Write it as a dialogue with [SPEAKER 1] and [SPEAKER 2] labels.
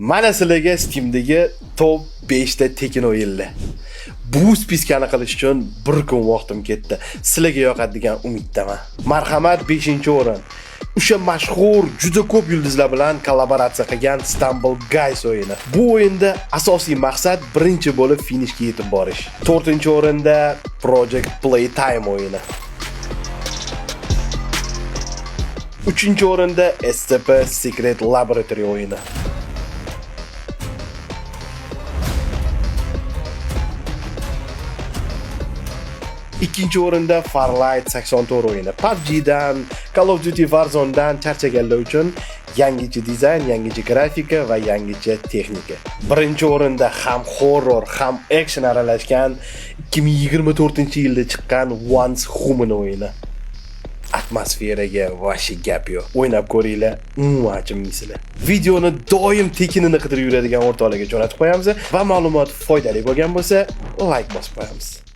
[SPEAKER 1] Mana sizlarga Steam'dagi top 5 ta tekin o'yinlar. Bu списка ni qilish uchun bir kun vaqtim ketdi. Sizlarga yoqadi degan umiddaman. Marhamat, 5-o'rin. O'sha mashhur, juda ko'p yulduzlar bilan kollaboratsiya qilgan Stumble Guys o'yini. Bu o'yinda asosiy maqsad birinchi bo'lib finishga yetib borish. 4-o'rinda Project Playtime o'yini. 3-o'rinda SCP Secret Laboratory o'yini. 2-o'rinda Farlight 84 o'yini. PUBG'dan, Call of Duty Warzone'dan charchaganlar uchun yangicha dizayn, yangicha grafika va yangicha texnika. 1-o'rinda ham horror, ham action aralashgan 2024-yilda chiqqan Once Human o'yini. Atmosferaga вообще gap yo'q. O'ynab ko'ringlar, umuman achinmaysizlar. Videoni doim tekinini qidirib yuradigan o'rtoqlarga jo'natib qo'yamiz va ma'lumot foydali bo'lgan bo'lsa, like bosib qo'yamiz.